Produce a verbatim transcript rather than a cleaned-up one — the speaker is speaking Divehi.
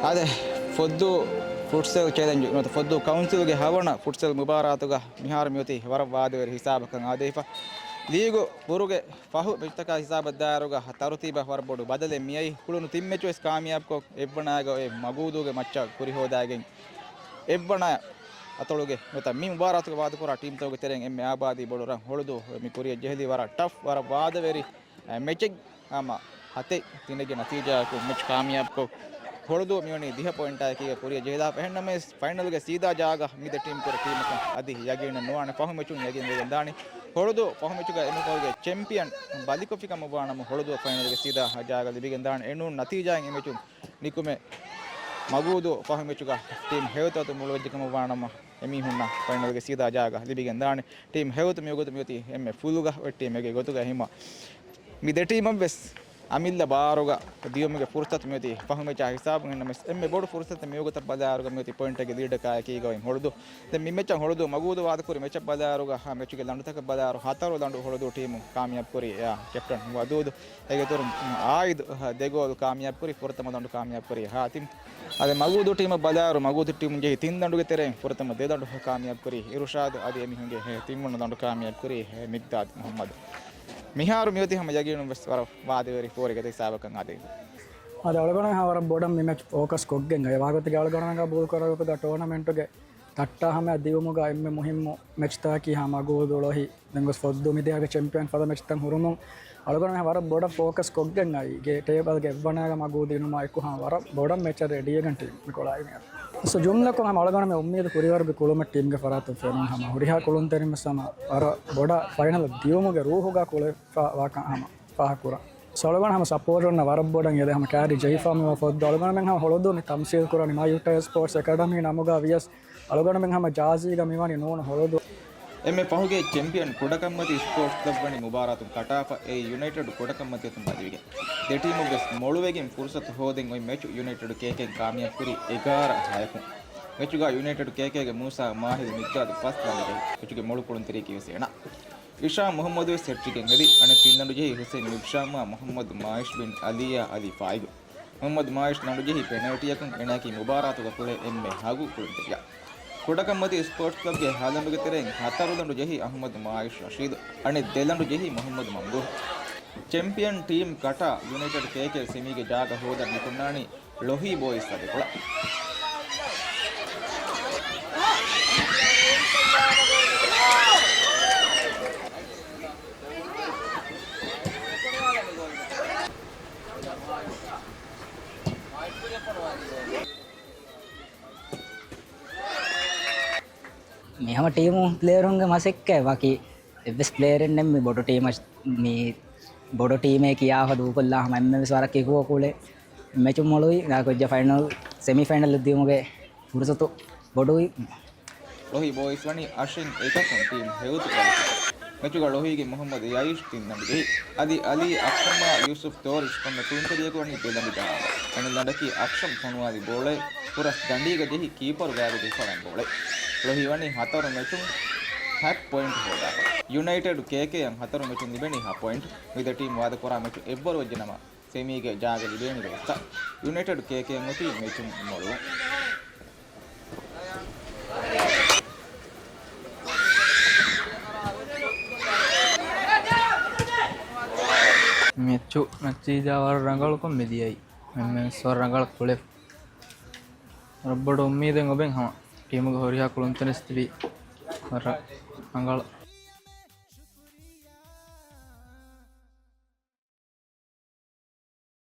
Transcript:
އާދެ، ފޮއްދޫ ފުޓްސަލް ޗެލެންޖު ނުވަތަ ފޮއްދޫ ކައުންސިލްގެ ހަވަނަ ފުޓްސަލް މުބާރާތުގަ މިހާރު މިއޮތީ ވަރަށް ވާދަވެރި ހިސާބަކަށް އާދެވިފަ. ލީގު ބުރުގެ ފަހު މެޗުތަކާ ހިސާބަށް ދާއިރުގަ ތަރުތީބަށް ވަރަށް ބޮޑު ބަދަލެއް މިއައީ. ކުޅުނު ތިން މެޗު ވެސް ކާމިޔާބުކޮށް، އެއްވަނައިގަ އޮތް މަގޫދޫގެ މައްޗަށް ކުރިހޯދައިގެން، އެއްވަނަ އަތޮޅުގެ ނުވަތަ މި މުބާރާތުގަ ވާދަކުރާ ޓީމްތަކުގެ ތެރެއިން އެންމެ އާބާދީ ބޮޑު ރަން ހޮޅުދޫ މި ކުރިއަށް ޖެހިލީ. ވަރަށް ޓަފް، ވަރަށް ވާދަވެރި މެޗެއް. ހަމަ ހަތެއް ތިނެއްގެ ނަތީޖާއަކުން މެޗް ކާމިޔާބުކޮށް، ހޮޅުދޫ މިވަނީ ދިހަ ޕޮއިންޓާއެކީގަ ކުރިއަށް ޖެހިލާފަ. އެހެންނަމަވެސް، ފައިނަލްގެ ސީދާ ޖާގަ މި ދެ ޓީމް ކުރެ ޓީމަކަށް އަދި ޔަގީނެއް ނުވާނެ. ފަހު މެޗުން ޔަގީން ވެގެން ދާނީ ހޮޅުދޫ ފަހު މެޗުގަ އެންމެ ފަހުގެ ޗެމްޕިއަން ބަލިކޮށްފިކަމަށްވާނަމަ، ހޮޅުދޫ ފައިނަލްގެ ސީދާ ޖާގަ ލިބިގެން ދާނެ. އެނޫން ނަތީޖާއިން އެ މެޗުން ނިކުމެ މަގޫދޫ ފަހު މެޗުގަ ޓީމް ހެޔޮތައް އަތުން މޮޅުވެއްޖެކަމަށްވާނަމަ، އެމީހުންނަށް ފައިނަލްގެ ސީދާ ޖާގަ ލިބިގެން ދާނެ. ޓީމް ހެޔޮތައް މިވަގުތު މިއޮތީ އެންމެ ފުލުގަ އޮތް ޓީމެއްގެ ގޮތުގަ. ހިމަ މި ދެ ޓީމަށްވެސް އަމިއްލަ ބާރުގަ ދިޔުމުގެ ފުރުސަތު މިއޮތީ ފަހު މެޗާ ހިސާބުން. އެހެންނަމަވެސް، އެންމެ ބޮޑު ފުރުސަތެއް މިވަގުތަށް ބަލާއިރުގަ މިއޮތީ ޕޮއިންޓެއްގެ ލީޑަކާއެކީގަ އޮތް ހޮޅުދޫ. ދެން މި މެޗަށް ހޮޅުދޫ މަގޫދޫ ވާދަކުރި މެޗަށް ބަލާއިރުގަ މެޗުގެ ލަނޑުތަކަށް ބަލާއިރު ހަތަރު ލަނޑު ހޮޅުދޫ ޓީމު ކާމިޔާބުކުރީ ކެޕްޓަން ވަދޫދު. އޭގެ އިތުރުން އާއިދު ދެ ގޯލް ކާމިޔާބުކުރީ. ފުރަތަމަ ލަނޑު ކާމިޔާބުކުރީ ހާތިމް. އަދި މަގޫދޫ ޓީމަށް ބަލާއިރު، މަގޫދޫ ޓީމުން ޖެހި ތިން ލަނޑުގެ ތެރެއިން ފުރަތަމަ ދެ ލަނޑު ކާމިޔާބުކުރީ އިރުޝާދު. އަދި އެމީހުންގެ ތިންވަނަ ލަނޑު ކާމިޔާބުކުރީ މިގްދާދު މުހައްމަދު. މިހާރު މިއޮތީ ހަމަ ޔަގީނުން ވެސް ވަރަށް ވާދަވެރި ފޯރިގަދަ ހިސާބަކަށް އާދެވި. އަދި އަޅުގަނޑު ހަމަ ވަރަށް ބޮޑަށް މި މެޗް ފޯކަސް ކޮށްގެން އައި ވާގޮތުގެ އަޅުގަނޑުމެންގެ ބޯލް ކުރާ ގޮތުގަ ޓޯނަމެންޓުގެ ތައްޓާ ހަމަ ދިއުމުގަ އެންމެ މުހިއްމު މެޗްތަކަކީ ހަމަ މަގޫދޫ ޅޮހި. ދެން ގޮސް ފޮއްދޫ މިދިޔައިގެ ޗެމްޕިއަން ފަދަ މެޗްތައް ހުރުމުން އަޅުގަނޑު ވަރަށް ބޮޑަށް ފޯކަސް ކޮށްގެން އައި ގޭ ޓޭބަލްގެ އެއްވަނައިގަ މަގޫދޫ ދިނުމާ އެކު ހަމަ ވަރަށް ބޮޑަށް މެޗަށް ރެޑީވެގެން ޓީމް މިކޮޅާ އިން. ސޯ ޖުމްލަކޮށް ހަމަ އަޅުގަނޑުމެން އުއްމީދު ކުރިއަރުގެ ކުޅުމެއް ޓީމްގެ ފަރާތުން ފެނުން ހަމަ ހުރިހާ ކުޅުންތެރިން ވެސް ހަމަ ވަރަށް ބޮޑަށް ފައިނަލް ދިޔުމުގެ ރޫހުގަ ކުޅެފަ ވާކަން ހަމަ ފާހަގަކުރަން. ސޯ އަޅުގަނޑު ހަމަ ސަޕޯޓު އޮންނަ ވަރަށް ބޮޑަށް އެދެ ހަމަ ކާރި ޖެހިފާ މިވާ ފޮއްދު އަޅުގަނޑުމެން ހަމަ ހޮޅުދޫ މި ތަމްސީލް ކުރަނީ މައި އުޓަޔަ ސްޕޯޓްސް އެކަޑަމީ ނަމުގަ ވިޔަސް އަޅުގަނޑުމެން ހަމަ ޖާޒީގަ މިވަނީ ނޫން ހޮޅުދޫ. އެންމެ ފަހުގެ ޗެމްޕިއަން ކުޑަކަންމަތީ ސްޕޯޓްސް ކްލަބް ވަނީ މުބާރާތުން ކަޓާފަ އެ ޔުނައިޓެޑް ކުޑަކަންމަތީ އަތުން ބަދިވެގެން. ދެ ޓީމުގެ ވެސް މޮޅުވެގެން ފުރުސަތު ހޯދެން އޮތް މެޗު ޔުނައިޓެޑް ކޭކޭން ކާމިޔާބު ކުރީ އެގާރަ ހަޔަކުން. މެޗުގަ ޔުނައިޓެޑް ކޭކޭގެ މޫސާ މާހިލް މިގްދާދު ފަސް ލަނޑު ޖެހި، މެޗުގެ މޮޅު ކުޅުންތެރިޔަކީ ވެސް އޭނާ. އިޝާ މުހައްމަދު ވެސް ހެޓްޓްރިކެއް ހެދި، އަނެއް ތިން ލަނޑު ޖެހި ހުސެން މިބްޝާމްއާ މުހައްމަދު މާއިޝް ބިން އަލީއާ އަލީ ފާއިގު. މުހައްމަދު މާއިޝް ލަނޑު ޖެހި ޕެނަލްޓީއަކުން އޭނާއަކީ މުބާރާތުގަ ކުޅޭ އެންމެ ހަގު ކުޅުންތެރިޔާ. ކުޑަކަންމަތީ ސްޕޯޓްސް ކްލަބްގެ ހަ ލަނޑުގެ ތެރެއިން ހަތަރު ލަނޑު ޖެހި އަހުމަދު މާއިޝް ރަޝީދު، އަނެއް ދެ ލަނޑު ޖެހި މުހައްމަދު މަމްދޫހު. ޗެމްޕިއަން ޓީމް ކަޓާ ޔުނައިޓެޑް ކޭކޭ ސެމީގެ ޖާގަ ހޯދަން ނިކުންނާނީ ޅޮހީ ބޯއިސް އާދެކޮޅަށް. މި ހަމަ ޓީމު ޕްލޭޔަރުންގެ މަސައްކަތް، ވަކި އެއްވެސް ޕްލޭޔަރެއް ނެތް މި ބޮޑު ޓީމަށް، މި ބޮޑު ޓީމެއް ކިޔާފަ ދޫކޮށްލާ ހަމަ އެންމެ ވެސް ވަރަށް ކިކުވަ ކުޅެ މެޗު މޮޅުވި، ދާކޮށްޖެ ފައިނަލް، ސެމި ފައިނަލް ދިޔުމުގެ ފުރުސަތު ބޮޑުވި. ޅޮހި ބޯއިސް ވަނީ އަށެއް އެކަކުން ޓީމް ހެޔޮތު ބަލިކޮށް. މެޗުގަ ޅޮހީގެ މުހައްމަދު ޔައީޝް ތިން ލަނޑު ޖެހި، އަދި އަލީ އަކްރަމާ ޔޫސުފް ތޯރިޝް ކޮންމެ ކުޅުންތެރިޔަކު ވަނީ ދެ ލަނޑު ޖަހާފަ. އަނެއް ލަނޑަކީ އަކްރަމް ފޮނުވާލި ބޯޅައެއް ފުރަސް ދަނޑީގަ ޖެހި ކީޕަރު ގާތުގަ ހިފާލަން ބޯޅައެއް. ޅޮހީ ވަނީ ހަތަރު މެޗުން ހަތް ޕޮއިންޓް ހޯދާފަ. ޔުނައިޓެޑް ކޭކޭއަށް ހަތަރު މެޗުން ލިބެނީ ހަ ޕޮއިންޓް. މި ދެ ޓީމް ވާދަކުރާ މެޗު އެއްވަރު ވެއްޖެނަމަ، ސެމީގެ ޖާގަ ލިބޭނީ ރޭއްތަ. ޔުނައިޓެޑް ކޭކޭއަށް އޮތީ މެޗުން މޮޅުވުން. މެޗު ނަތީޖާ ވަރަށް ރަނގަޅުކޮށް މިދިޔައީ. އެންމެންވެސް ވަރަށް ރަނގަޅަށް ކުޅެފަ. ވަރަށް ބޮޑު އުއްމީދެއް އޮބެން ހަމަ ޓީމުގެ ހުރިހާ ކުޅުންތެރިން ތިބީ ވަރަށް ރަނގަޅަށް.